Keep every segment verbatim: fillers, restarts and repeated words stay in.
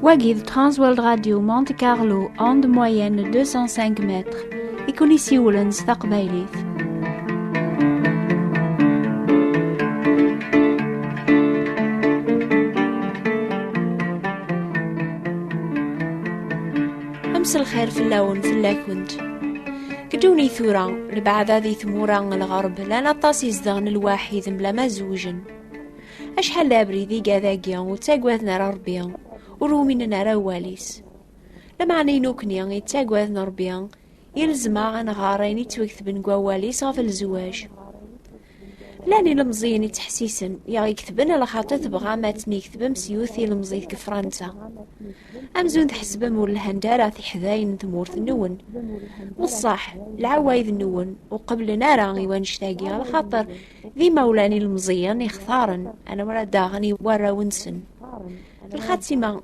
Wagi d Transworld Radio Monte Carlo, onde moyenne deux cent cinq mètres, i kun-isiwlen s taqbaylit. Amselxir fell-awen, fell-akent. Deg ddunit tura, lebɛada di tmura n lɣerb, llan aṭas izedɣen lwaḥid mebla ma zewjen. Acḥal d abrid i yadagi ur ttagaden ara Ṛebbi, ur uminen ara awal-is. Lameɛna i nukni yettagaden Ṛebbi, yelzem-aɣ ad nɣer ayen yettwaketben deg wawal-is ɣef lezwaǧ. Llan ilemẓiyen yettḥessisen i ɣ-iketben, ala xaṭer tebɣam ad ten-iketbem s yiwet tilemẓit deg Fransa. Amzun tḥesbem ur lhant ara tiḥdayin n tmurt-nwen. Beṣṣeḥ, lɛawayd-nwen ur qebblen ara i wannect-agi, ala xaṭer d imawlan ilemẓiyen i xtaren, anamra daɣen i warraw-nsen. Lxatima,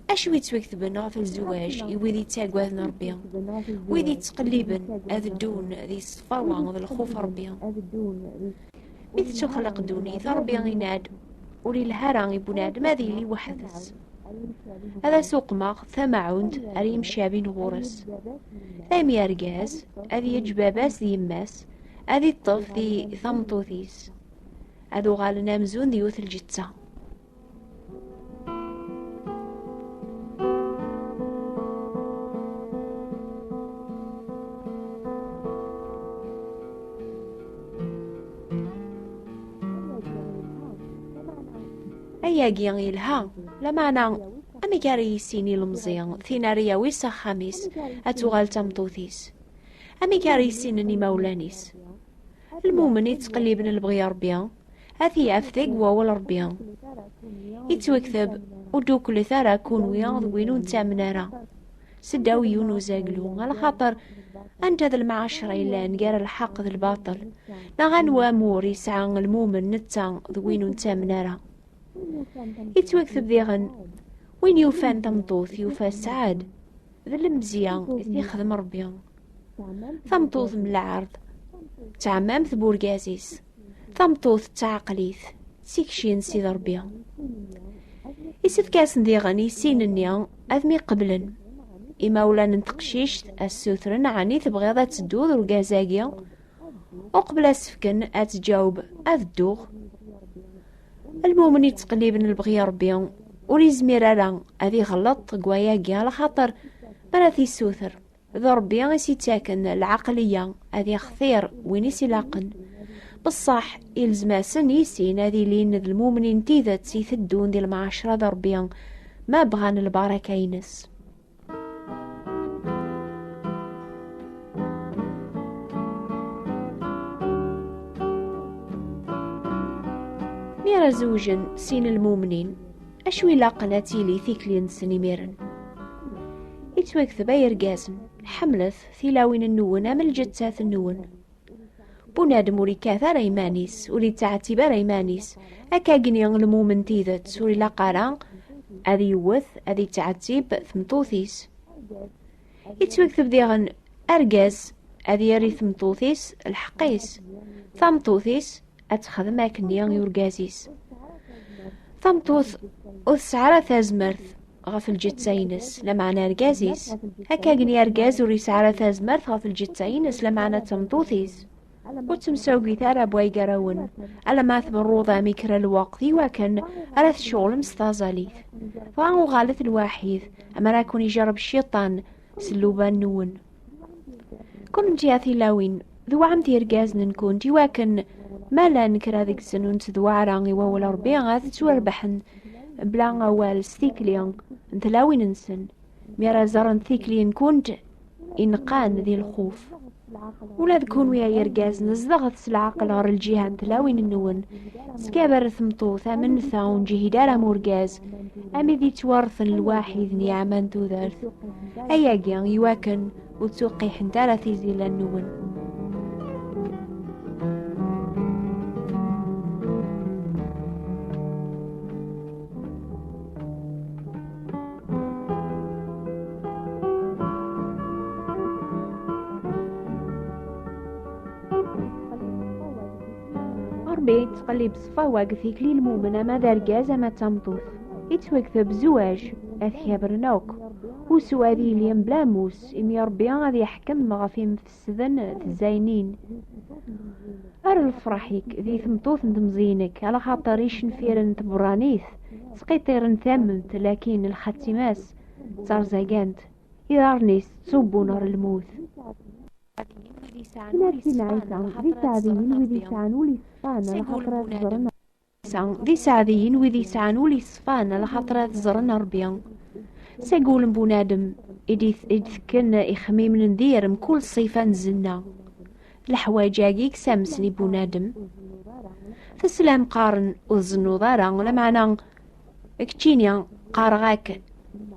acu i ttwaketben ɣef lezwaǧ i wid yettagaden Ṛebbi, wid yettqelliben ad ddun di ṣṣfawa d lxuf Ṛebbi? Mi tettuxleq ddunit, Ṛebbi yenna-d, ur ilha ara i bunadem ad yili weḥd-s. Ad as-uqmeɣ tamaɛunt ar yimcabin ɣur-s. Daymi argaz ad yeǧǧ baba-s d yemma-s, ad iṭṭef di tameṭṭut-is. Ad uɣalen amzun d yiwet lǧetta. Ayagi yelha, lameɛna amek ara yissin ilemẓi tin ara yawi s axxam-is ad tuɣal d tameṭṭut-is? Amek ara yissinen imawlan-is? Lmumen yettqelliben lebɣi Ṛebbi, ad t-yaf deg wawal Ṛebbi. Yettwakteb, ur d-uklet ara kunwi d win ur nettamen ara seddaw yiwen uzaglu, ala xaṭer anta d lemɛacra yellan gar lḥeqq d lbaṭel, neɣ anwa amur yesɛa lmumen netta d win ur nettamen ara? Yettwakteb diɣen, win yufan tameṭṭut yufa sseɛd, d lemzeyya i t-ixdem Ṛebbi. Tameṭṭut n lɛerḍ, ttɛemmamt burgaz-is. Tameṭṭut d taɛeqlit, d tikci n Sidi Ṛebbi. Isefk-asen diɣen i sin-nni ad mi-qeblen. Imawlan n teqcict ad ssutren, ɛni tebɣiḍ ad tedduḍ d urgaz-agi? Uqbel ad s-fken ad tǧaweb, ad dduɣ. Lmumen yettqelliben lebɣi Ṛebbi ur yezmir ara ad iɣelleṭ deg wayagi, ala xaṭer mi ara t-issuter, d Ṛebbi i s-ittaken lɛeqliya ad ixtir win i s-ilaqen. Beṣṣeḥ, ilzem-asen i sin ad ilin d lmumnin n tidet iteddun di lemɛacra d Ṛebbi, ma bɣan lbaraka-ines. Mi ara zewjen sin lmumnin, acu ilaqen ad tili tikli-nsen imiren? Yettwakteb ay irgazen, ḥemmlet tilawin-nwen am lǧettat-nwen. Bunadem ur yekkat ara iman-is, ur yettɛettib ara iman-is. Akkagni lmumen n tidet ur ilaq ara ad yewwet, ad yettɛettib tmeṭṭut-is. Yettwakteb diɣen argaz ad yerr i tmeṭṭut-is lḥeqq-is, tameṭṭut-is ad texdem akkenni i urgaz-is. Tameṭṭut ur tesɛi ara tazmert ɣef lǧetta-ines, lameɛna argaz-is. Akkagni argaz ur yesɛi ara tazmert ɣef lǧetta-ines, lameɛna d tameṭṭut-is. Ur ttemsagit ara n waygarawen, alamma tberruḍ-am i kra lweqt i wakken ara tceɣlem s taẓalit. Dɣa uɣalet lwaḥid, amar ad ken-ijerreb cciṭan s nnuba-nwen. Kunemti a tilawin, dewɛemt irgazen-nkent i wakken ma llan kra deg-sen ur netteddu ara i wawal Ṛebbi, ad ttwarebḥen bla awal s tikli n tlawin-nsen. Mi ara ẓrent tikli-nkent ineqqan di lxuf. Ula d kunwi ay irgazen, zedɣet s leɛqel ɣer lǧiha n tlawin-nwen. Skaber tmeṭṭut am netta ur nǧihid ara am urgaz, am i d-ittwarten lwaḥid n yiɛma n tudert. Ayagi i wakken ur ttuqqiḥent ara tizila-nwen. Ṛebbi yettqellib ṣṣfawa deg tikli lmumen, ama d argaz ama d tameṭṭut. Yettwakteb zzwaǧ, ad t-kabren akk. Usu ad yili mebla amus, imi Ṛebbi ad yeḥkem ɣef imfesden d zzaynin. Ar lefṛaḥ-ik di tmeṭṭut n temẓi-inek, alaxaṭer icenfiren n tberranit ttqiṭṭiren tamemt, lakin lxatima-s tterẓagant, iḍarren-is ttṣubbun ɣer lmut. Nnan-d Sidna Ɛisa, d iseɛdiyen wid yesɛan ul yeṣfan, alaxaṭer ad ẓren. D iseɛdiyen wid yesɛan ul yeṣfan, alaxaṭer ad ẓren Ṛebbi. Seg wul n bunadem i d-, i d-tekken ixemmimen n dir mkul ṣṣifa n zzenna. Leḥwayeǧ-agi kkes-am-ten i bunadem. Teslam qqaren ur tzennuḍ ara, lameɛna keččini qqareɣ-ak,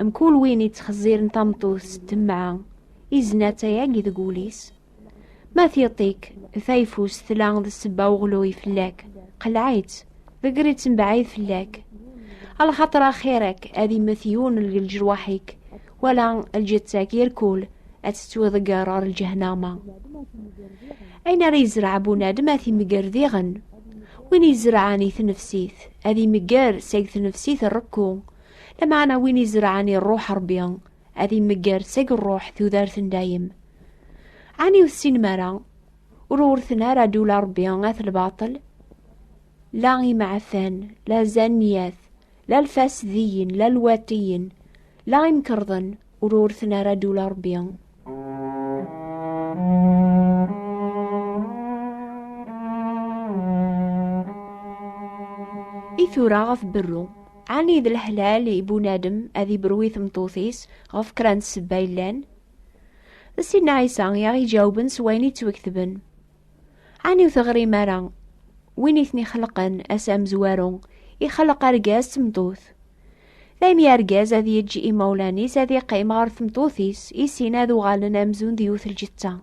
mkul win ittxezziren tameṭṭut s temɛa, izna tayagi deg wul-is. Ma tiṭ-ik tayeffust tla d ssebba uɣluy fell-ak, qleɛ-itt, ḍegger-itt mebɛid fell-ak. Alaxaṭer axir-ak ad immet yiwen deg leǧrwaḥ-ik, wala lǧetta-k irkul ad tettwiḍegger ɣer lǧehnama. Ayen ara yezreɛ bunadem ad t-imegger diɣen. Win izerɛen i tnefsit, ad imegger seg tnefsit rrekku, lameɛna win izerɛen i ṛṛuḥ Ṛebbi, ad imegger seg ṛṛuḥ tudert n dayem. Ɛni ur tessinem ara, ur urten ara ddula Ṛebbi at lbaṭel? La imeɛfan, la zanniyat, la lfasdiyen, la lwatiyen, la imkerḍen, ur urten ara ddula Ṛebbi. I tura ɣef berru, ɛni d leḥlal i bunadem ad ibru i tmeṭṭut-is ɣef kra n ssebba yellan? D Sidna Ɛisa i aɣ-iǧawben s wayen yettwaketben. Ɛni ur teɣrim ara, win i ten-ixelqen ass amezwaru, ixleq argaz d tmeṭṭut? Daymi argaz ad yeǧǧ imawlan-is ad iqqim ɣer tmeṭṭut-is, i sin ad uɣalen amzun d yiwet lǧetta.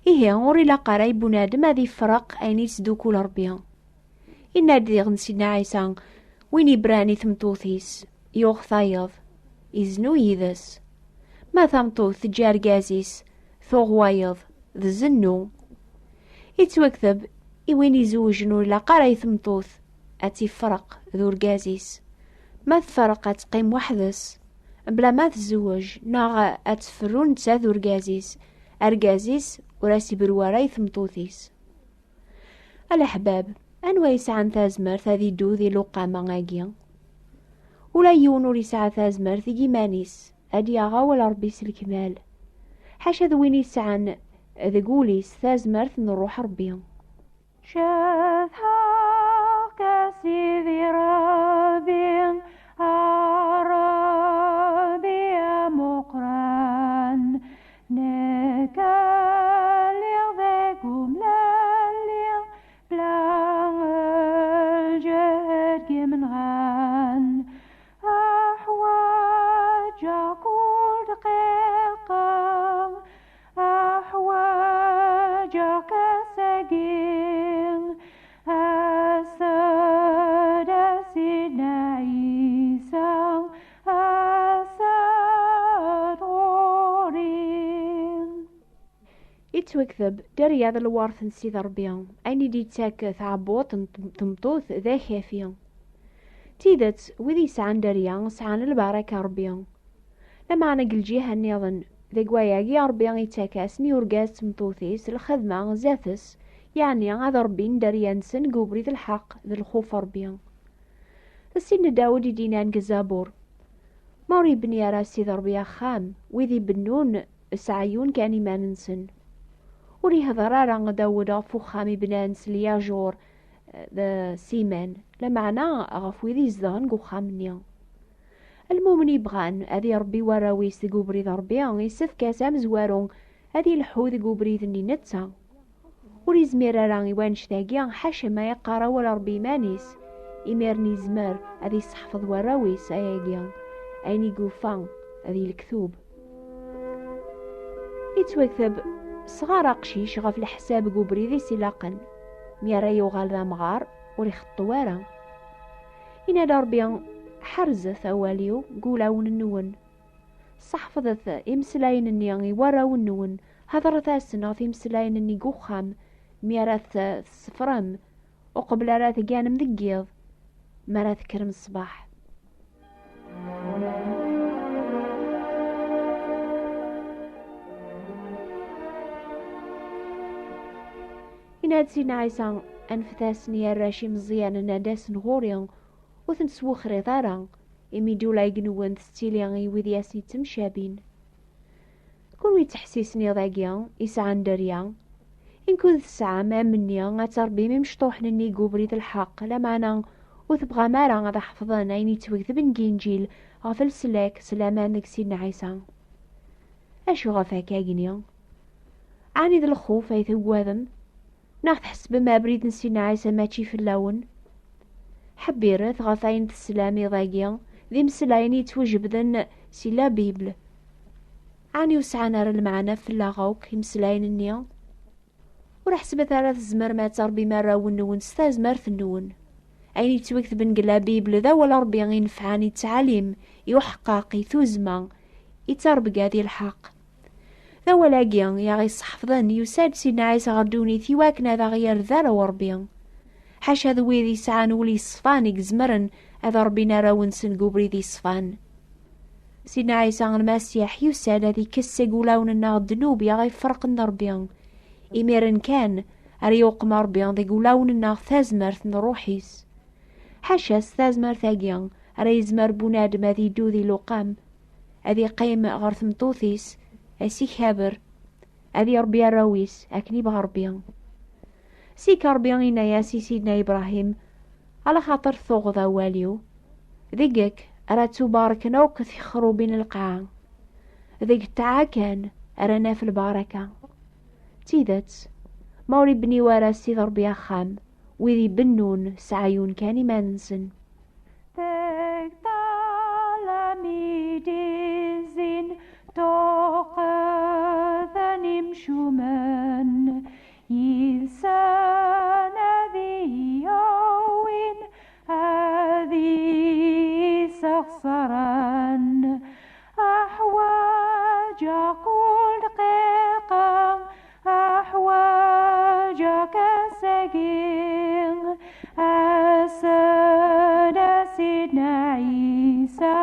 Ihi, ur ilaq ara i bunadem ad ifreq ayen i yesdukul Ṛebbi. Yenna-d diɣen Sidna Ɛisa, win ibran i tmeṭṭut-is, yuɣ tayeḍ, iznu yid-s. Ma tameṭṭut teǧǧa argaz-is, tuɣ wayeḍ, d zzennu. Ittwakteb i win izewjen ur ilaq ara i tmeṭṭut ad tifreq d urgaz-is. Ma tferq ad teqqim weḥd-s, bla ma tezweǧ, neɣ ad tferru netta d urgaz-is, argaz-is ur as-iberru ara i tmeṭṭut-is. A leḥbab, anwa yesɛan tazmert ad iddu di luqama-agi? Ula yiwen ur yesɛa tazmert deg iman-is ad d-yaɣ awal Ṛebbi s lekmal, ḥaca d win yesɛan deg wul-is tazmert n Ṛṛuḥ Ṛebbi. Cedhaɣ-k a Sidi Ṛebbi, a Ṛebbi amuqran, nekk a lliɣ deg umlalli, bla lǧehd n yimenɣan. Aḥwaǧeɣ kul dqiqa, aḥwaǧeɣ-k ass-agi. As-d a Sidna Ɛisa, as-d ɣur-i. Ittwakteb, dderya d lwert n Sidi Ṛebbi, ayen i d-yettak tɛebbuḍt n tm-, tmeṭṭut d akafi. D tidet, wid yesɛan dderya sɛan lbaraka n Ṛebbi. Lameɛna deg lǧiha nniḍen, deg wayagi Ṛebbi ittak-asen i urgaz d tmeṭṭut-is lxedma zdat-s, yeɛni ad ṛebbin dderya-nsen deg ubrid n lḥeqq d lxuf n Ṛebbi. D Sidna Dawed i d-yennan deg Zabur, ma ur yebni ara Sidi Ṛebbi axxam, wid ibennun s ɛeyyun kan iman-nsen. Ur yehḍer ara Dawed ɣef uxxam ibnan s lyajuṛ, eh, d siman, lameɛna ɣef wid izedɣen deg uxxam-nni. Lmumen yebɣan ad iṛebbi warraw-is deg ubrid n Ṛebbi, yessefk-as amezwaru ad ileḥḥu deg ubrid-nni netta. Ur izmir ara i wannect-agi, ḥaca ma yeqqar awal Ṛebbi iman-is, imiren yezmer ad isseḥfeḍ warraw-is ayagi, ayen i yufa di lektub. Ittwakteb, sɣar aqcic ɣef leḥsab deg ubrid-is ilaqen, mi ara yuɣal d amɣar, ur ixeṭṭu ara. Yenna-d Ṛebbi, ḥerzet awal-iw deg wulawen-nwen. Seḥfḍet imeslayen-nni i warraw-nwen, hedṛet-asen ɣef imeslayen-nni deg uxxam, mi ara t-, tessefrem, uqbel ara tganem deg yiḍ, mi ara tekkrem ṣṣbeḥ. Nna-d Sidna Ɛisa: "Anfet-asen i arrac imeẓyanen ad d-asen ɣur-i, ur ten-teswexxriḍ ara, imi d ulayeg-nwen tettili i wid i asen-ittemcabin." Kunwi ttḥessisen iḍ-agi yesɛan dderya, in kuntum tesɛam amenni ad tṛebbim imecṭuḥen-nni deg ubrid n lḥeqq, lameɛna ur tebɣam ara ad ḥefḍen ayen yettwaketben deg Inǧil ɣef leslak s laman deg Sidna Ɛisa. Acu ɣef akka-gni? Ɛni d lxuf ay tuggadem? Neɣ tḥesbem abrid n Sidna Ɛisa mačči fell-awen? Ḥebbiret ɣef ayen teslam iḍ-agi d imeslayen yettwajebden si la Bible. Ɛni ur sɛan ara lmeɛna fell-aɣ akk imeslayen-nni? Ur ḥesbet ara tzemrem ad tṛebbim arraw-nwen s tazmert-nwen. Ayen yettwaketben deg la Bible d awal Ṛebbi inefɛen i ttɛalim, i uḥeqqaq, i tuzzma, i ttṛebga di lḥeqq. D awal-agi i aɣ-isseḥfḍen, yusa-d Sidna Ɛisa ɣer ddunit i wakken ad aɣ-yerr d arraw Ṛebbi. Ḥaca d wid yesɛan ul yeṣfan i izemren ad ṛebbin arraw-nsen deg ubrid yeṣfan. Sidna Ɛisa Lmasiḥ yusa-d ad ikkes seg wulawen-nneɣ ddnub i aɣ-iferqen d Ṛebbi. Imiren kan ara yuqem Ṛebbi deg wulawen-nneɣ tazmert n Ṛṛuḥ-is. Ḥaca s tazmert-agi ara yezmer bunadem ad iddu di luqam, ad iqqim ɣer tmeṭṭut-is, ad s-ikaber, ad iṛebbi arraw-is akken ibɣa Ṛebbi. Sika Ṛebbi yenna-yas i Sidna Ibṛahim: "Ala xaṭer tuɣeḍ awal-iw, deg-k ara ttubarken akk tixrubin n lqaɛa, deg ṭṭaɛa kan ara naf lbaraka." D tidet, ma ur ibni wara Ssid Ṛebbi axxam, wid ibennun s ɛyun kan iman-nsen. Teg ṭṭalem i d-izzin tuqeḍ n imcumen, yid-sen ad iyi-yawin ad iyi-sexṣren. Aḥwaǧeɣ kul dqiqa, aḥwaǧeɣ-k ass-agi, as-d a Sidna Ɛisa,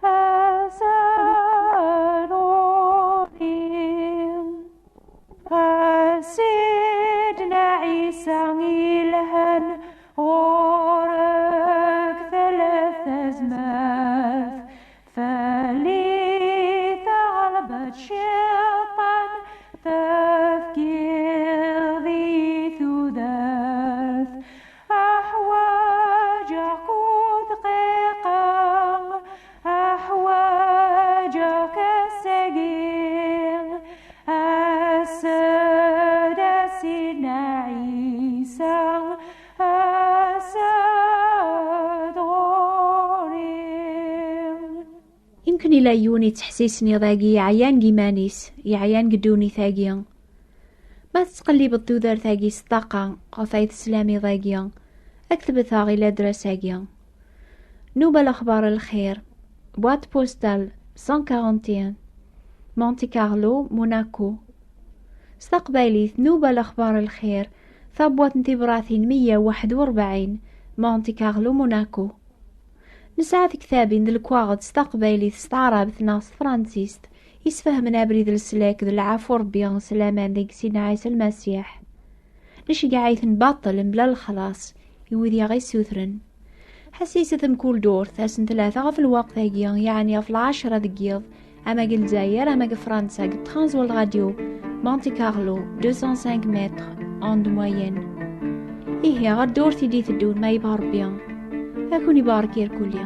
as-d ɣur-i. A Sidna Ɛisa ilhan, ɣur-k tella tazmert, fell-i teɣlebeḍ cciṭan, tefkiḍ-iyi tudert. Aḥwaǧeɣ-k dqiqa, aḥwaǧeɣ-k ass-agi, as-d a Sidna Ɛisa, as-d ɣur-i. Imken ila yiwen yettḥessisen iḍ-agi yeɛyan deg iman-is, yeɛyan deg ddunit-agi. Ma tettqellibeḍ tudert-agi s ṭṭaqa ɣef ay teslam iḍ-agi, ad k-tbet-aɣ i ladras-agi: Nuba Lexbar Lxir, boîte postale cent quarante et un, Monte Carlo, Monaco. S taqbaylit: Nuba Lexbar Lxir, tabwaṭ n tibratin meyya u waḥed u rebɛin, Monte Carlo, Monaco. Nesɛa tektabin d lekwaɣeḍ s taqbaylit, s taɛrabt neɣ s tefransist, isfehmen abrid n leslak d lɛafu n Ṛebbi s laman deg Sidna Ɛisa Lmasiḥ. Nceggeɛ-iten baṭel mebla lexlaṣ i wid i aɣ-issutren. Ḥessiset mkul ddurt ass n tlata ɣef lweqt-agi, yeɛni ɣef lɛecṛa deg yiḍ, ama deg Lezzayer, ama deg Fransa, deg Transworld Radio, Monte Carlo, deux cent cinq mètres, onde moyenne. Ihi, ɣer ddurt i d-iteddun, ma yebɣa Ṛebbi, ad ken-ibarek irkulli.